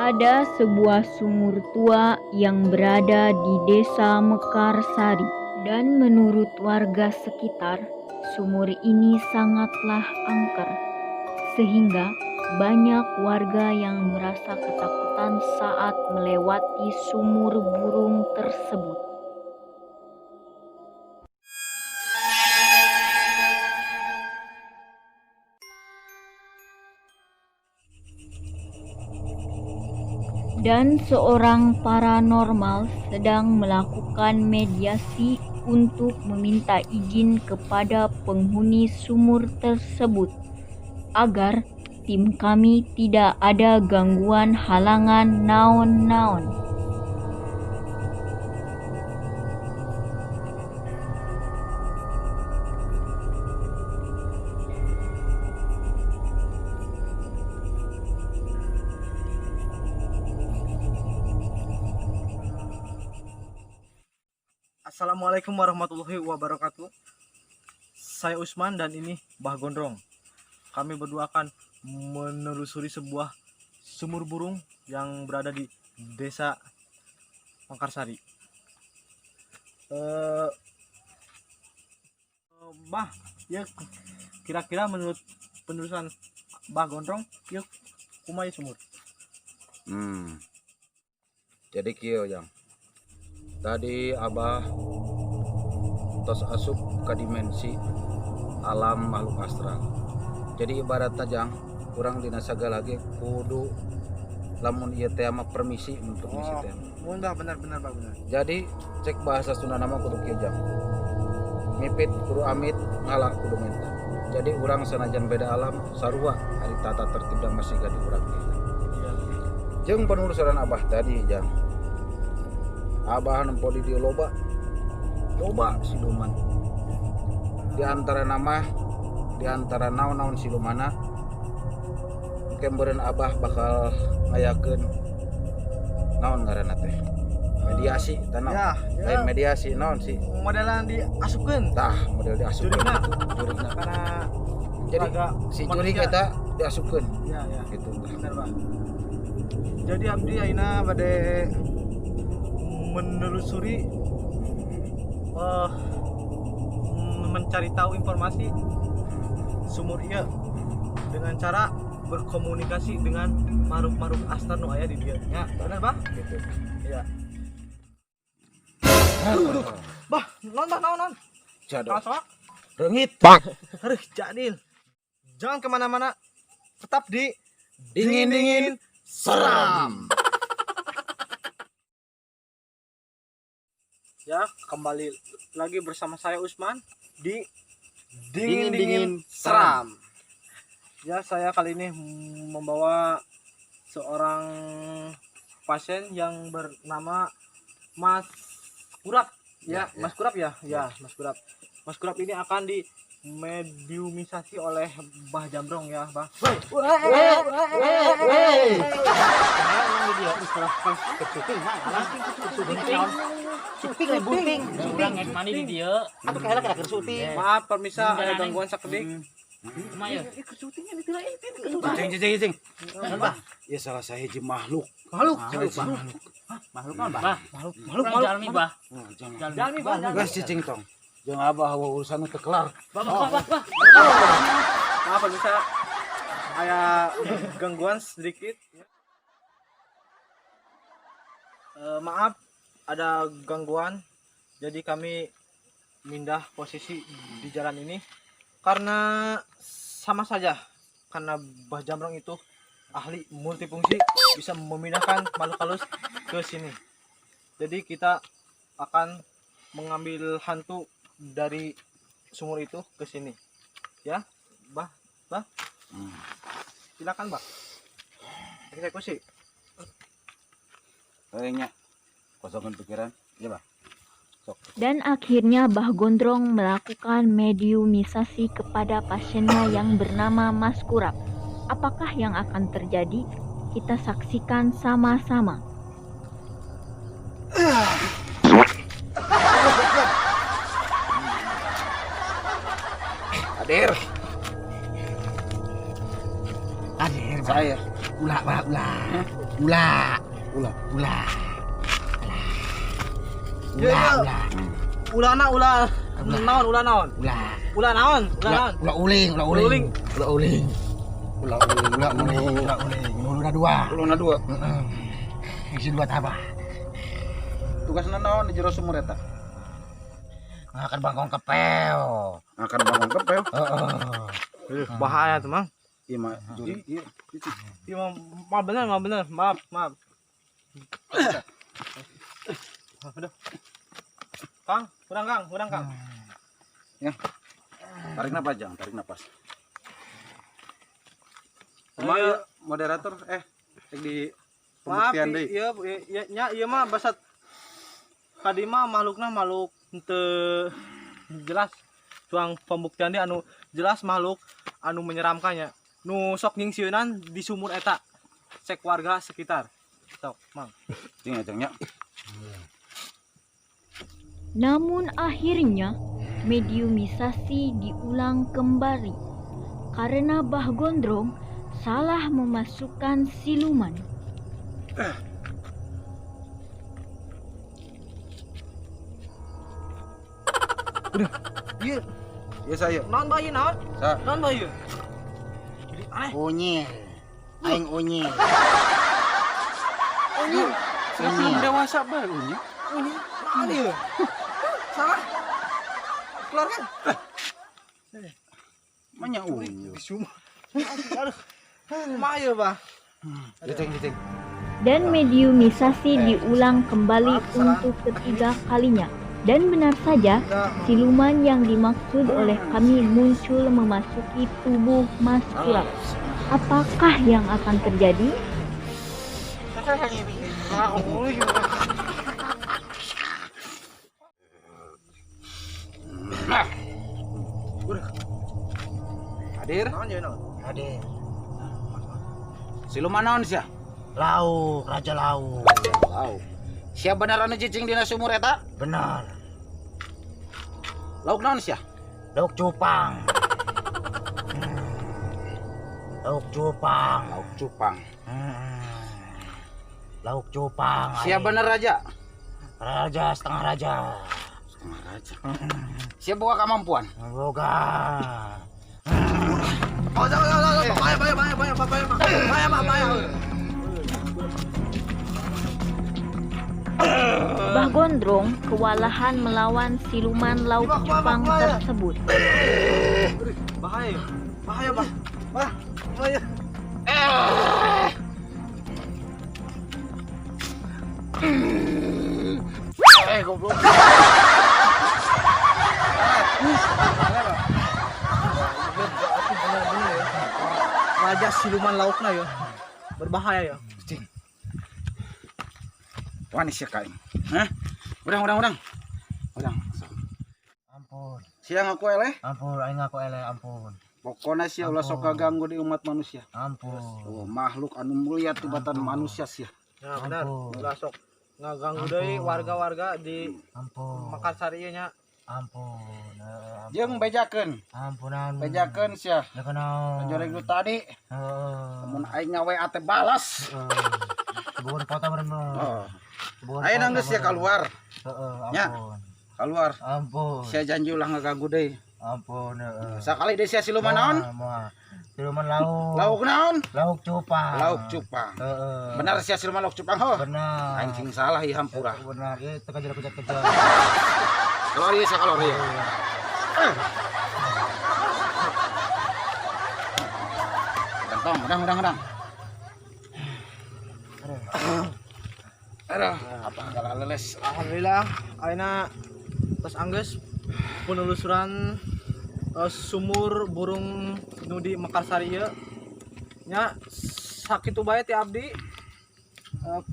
Ada sebuah sumur tua yang berada di Desa Mekarsari, dan menurut warga sekitar, sumur ini sangatlah angker, sehingga banyak warga yang merasa ketakutan saat melewati sumur burung tersebut. Dan seorang paranormal sedang melakukan mediasi untuk meminta izin kepada penghuni sumur tersebut agar tim kami tidak ada gangguan halangan naon-naon. Assalamualaikum warahmatullahi wabarakatuh. Saya Usman dan ini Bah Gondrong. Kami berdua akan menelusuri sebuah sumur burung yang berada di Desa Mekarsari. Bah, ya kira-kira menurut penelusuran Bah Gondrong, ya kumaha sumur? Jadi kieu, Jang. Tadi Abah tos asup ke dimensi alam makhluk astral. Jadi ibaratnya, Jang, kurang dina sagala ge kudu lamun ieu teh mah permisi, mun permisi Oh. teh mah. Mun Bah, benar benar Bah, benar. Jadi cek bahasa Sunda nama kudu kieu, Jang. Mipit kudu amit, ngala kudu menta. Jadi urang sanajan beda alam sarua ari tata tertib dan masih di urang ge. Iya. Jeung penelusuran Abah tadi, Jang. Abah nempo di dieu loba. Loba siluman. Di antara nama, di antara naon-naon silumana, engke meureun Abah bakal ngayakeun naon ngaranna teh? Mediasi tah naon? Ya, ya. Lain mediasi naon sih? Modelan diasupkeun. Tah, model diasupkeun. Jurigna. Jurigna. Karena Jadi raga si jurig manusia. eta diasupkeun Ya. gitu tah. Benar, Pak. Jadi abdi ayeuna bade menelusuri, mencari tahu informasi sumur ieu dengan cara berkomunikasi dengan makhluk-makhluk astral nu aya di dieu. Ya, benar, Bah? Gitu. Iya. Bah, non bah, naon non? Jadol. Soak. Reungit. Aduh, jadil. Jangan kemana-mana. Tetap di Dingin-dingin seram. Ya, kembali lagi bersama saya Usman di Dingin-dingin Dingin-dingin Seram. Ya, saya kali ini membawa seorang pasien yang bernama Mas Kurap. Ya, Ya, ya. Mas Kurap ya? Ya, Mas Kurap. Mas Kurap ini akan di mediumisasi oleh Bah Jambrong ya, Bah. Woi, Wey. Syuting we bunting. Urang ngek mandi di dieu. Atuh kaheula kada keur syuting. Maaf, permisa ada gangguan sakedik. Kumaha ya? Cing cing cing. Ya salah sahiji makhluk. Makhluk, Salah sahiji makhluk. Makhluk naon, Bah? Bah, makhluk, urang makhluk. jalmi, Bah. Oh, jangan. Jalmi. Jalmi, Bah, jalmi. Geus cicing tong. Jeung Abah hawa urusan teu kelar. Bah, bah, bah, bah. Maaf, pemirsa, ada gangguan sedikit. Maaf, ada gangguan. Jadi kami mindah posisi di jalan ini karena sama saja, karena Bah Jamrong itu ahli multifungsi, bisa memindahkan makhluk halus ke sini. Jadi kita akan mengambil hantu dari sumur itu ke sini. Ya, Bah, Bah. Silakan, Bah. Eksekusi. Kayaknya kosongkan pikiran. Ya, Bah. Sok. Dan akhirnya Bah Gondrong melakukan mediumisasi kepada pasiennya yang bernama Mas Kurap. Apakah yang akan terjadi? Kita saksikan sama-sama. Hadir. Hadir. Saya. Ulah Ulah, ulah. Ulah. Ulah. Ulah. Iya, iya. Ulah, ulah. Ulana ulah naon ulah naon? Ulah. Ulah naon? Ulah Ulah, naon? ulah uling, ulah uling. Uling. Ulah uling. Ulah uling. Ulah uling, ulah uling. Uluna dua. Uluna dua. Heeh. Isi dua tabah. Tugasna naon di jero sumur eta? Makan bangkong kepeo. Makan bangkong kepeo. Heeh. Bahaya tuh, Mang. Iya mah juri. Iya. Iya, maaf bener, maaf bener. Maaf, maaf. Udah. Kang, kurang Kang, kurang Kang. Ya. Tarik napas, Jang, tarik napas. Kumaha ya, moderator di Maaf, pembuktian deui. iya, iya, nya ieu mah basa tadi mah makhlukna makhluk teu jelas. Tuang pembuktian dia anu jelas makhluk anu menyeramkannya. Nu sok nyingsieunan di sumur eta. Cek warga sekitar. Sok, Mang. Cing ya, Jang nya. Namun akhirnya mediumisasi diulang kembali karena Bah Gondrong salah memasukkan siluman. Iya, Iya saya. naon bae naon? Sa. Naon bae? Jadi aneh. Unyil. Aing unyil. Unyil. Saya belum dewasa bae unyil. Ini naon ieu? Salah. Keluarkan. Manya unyil. Di sumur. Aduh. Kumaha ieu, Bah? Cing, cing. Dan mediumisasi diulang kembali untuk ketiga kalinya. Dan benar saja, siluman yang dimaksud oleh kami muncul memasuki tubuh Mas Kurap. Apakah yang akan terjadi? Hadir. Naon ieu naon? Hadir. Siluman naon sia? Lauk, raja lauk. Lauk. Sia bener anu cicing dina sumur eta? Benar. Lauk naon sia? Lauk cupang. Lauk cupang. Lauk cupang. Lauk cupang. Sia bener raja? Raja setengah raja. Setengah raja. Sia boga kemampuan? Boga. Oh, jangan, jangan, jangan. Bahaya, bahaya, bahaya, bahaya, bahaya, bahaya, bahaya, bahaya. Bah Gondrong kewalahan melawan siluman lauk cupang tersebut. Bahaya, bahaya, bah, bah, bahaya. Goblok. Raja siluman laukna ya. Berbahaya ya. Cing. Wani sia ka aing. Hah? Urang, urang, urang. Urang. Ampun. Sia ngaku eleh? Ampun, aing ngaku eleh, ampun. Pokona sia ulah sok ganggu di umat manusia. Ampun. Oh, makhluk anu mulia tibatan manusia sia. Ya benar. Ampun. Ulah sok ngaganggu deui warga-warga di Ampun. Mekarsari ieu nya. Ampun. Ampun. Jeung bejakeun. Ampunan. Bejakeun sia. Ya kenal. Joreng nu tadi. Heeh. Mun aing ngawe teh balas. Sebuah kota bener. Oh. Ayo nangis sia keluar. Heeh, Nya. ampun. Keluar. Ampun. Sia janji ulah ngaganggu deui. Ampun, heeh. Sakali deui sia siluman naon? Moal. Siluman lauk. Lauk naon? Lauk cupang. Lauk cupang. Heeh. Benar sia siluman lauk cupang ho. Benar. Aing sing salah ieu hampura. Benar. Ieu teu kajar kejar-kejar. Keluar ieu sia keluar ieu. Kantong, udang, udang, udang. Aduh, apa enggak leles. Alhamdulillah ayeuna tos anggeus penelusuran sumur burung nu di Mekarsari ieu. Nya sakitu bae ti abdi.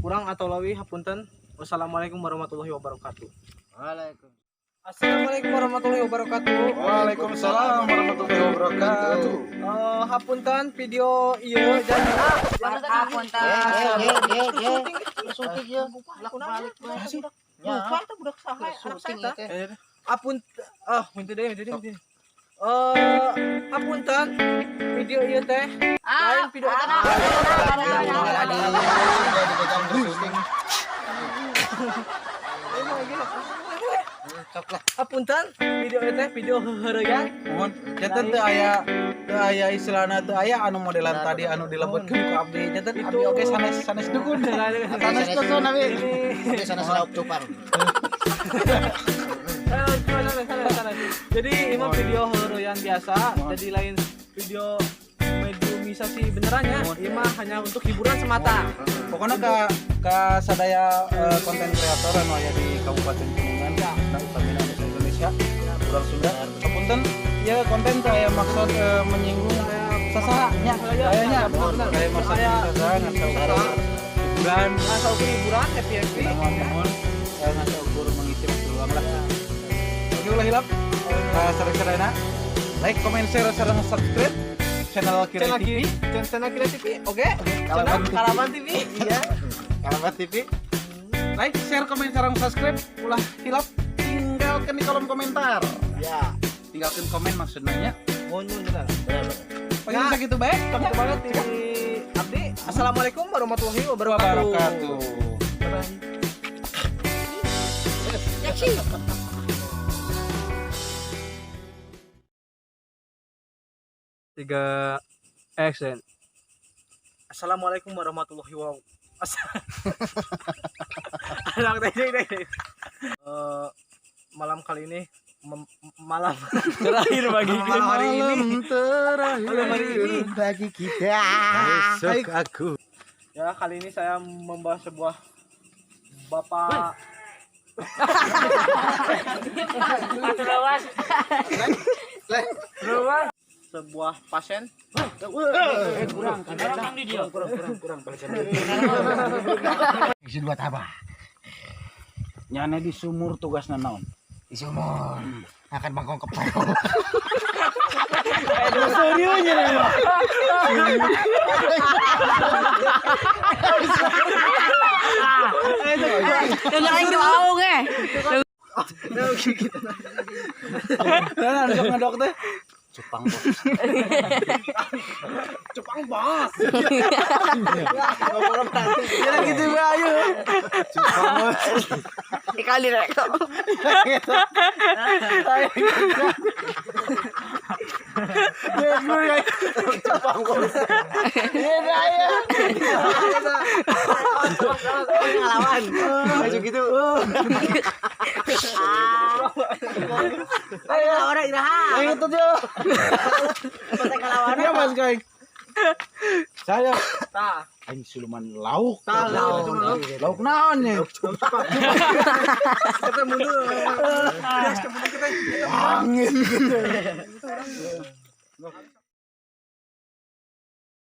Kurang atau leuwih hapunten. Wassalamualaikum warahmatullahi wabarakatuh. Waalaikumsalam. Assalamualaikum warahmatullahi wabarakatuh. Waalaikumsalam warahmatullahi wabarakatuh. Hapunten video ieu jantina Hapunten. Syuting ya. Lupa teh budak saha anak saya teh. Apun ah minta deui minta deui minta deui. Hapunten, video ieu teh lain video eta. Lagi syuting. Sok lah. Hapunten, video ieu teh video heureyan. Mohon janten teu aya istilahna, teu aya anu modelan tadi anu dilebetkeun ku abdi, janten abdi oge sanes sanes dukun, sanes dukun abdi. Oke, sana lauk cupang. Sana, sana, sana. Jadi ini mah video heureyan biasa, jadi lain video mediumisasi beneran ya. Ini mah hanya untuk hiburan semata. Pokoknya ka sadaya konten kreator anu aya di Kabupaten Kuningan, nah, utamina anu Indonesia, urang Sunda, hapunten ya, konten teh aya maksud menyinggung sasaha nya, kayaknya aya maksud sasaha, ngan saukur hiburan. Nggak saukur hiburan, happy happy. Kita mohon ngan saukur mengisi waktu luang lah. Oke, ulah hilap ka sadayana like, comment, share, sareng subscribe channel Kira Channel TV. Kiri, channel Kira TV, oke. Kalaban Channel TV. Kalaban TV, iya. Kalaban TV, like, share, comment, sareng subscribe, ulah hilap, tinggalkan di kolom komentar. Ya. Tinggalkan komen maksudnya. Mohon mohon benar. Benar benar. Oke, bisa gitu baik. Sampai banget di Abdi. Assalamualaikum warahmatullahi wabarakatuh. Wabarakatuh. Bye. Yaksi. Tiga, action. Assalamualaikum warahmatullahi wabarakatuh. Anak tadi tadi. Malam kali ini malam Terakhir bagi malam hari ini terakhir malam hari ini Bagi kita. besok aku ya, kali ini saya membahas sebuah bapak. Lawas. Sebuah pasien. Kurang, kurang di dia. Kurang, kurang, kurang, balikan. Isi dua tabah. Nyane di sumur tugasna naon? Di sumur. Akan bangkong kepel. Seriusnya. Dengar aing mau ge. Nah, anu sok ngedok teh. Cupang bos. Cupang bos. Ya gitu bae ayo. Cupang bos. Dikali rek. Ya gue ya. Cupang bos. Ya dah ya. Pengalaman. Maju gitu. Orang iraha. Ayo tuh dia. Partai Ya Mas Kai. Saya Tah, aing siluman lauk. Tah, lauk. Lauk naon nya? Kita mundur. Kita mundur kita. Angin gitu.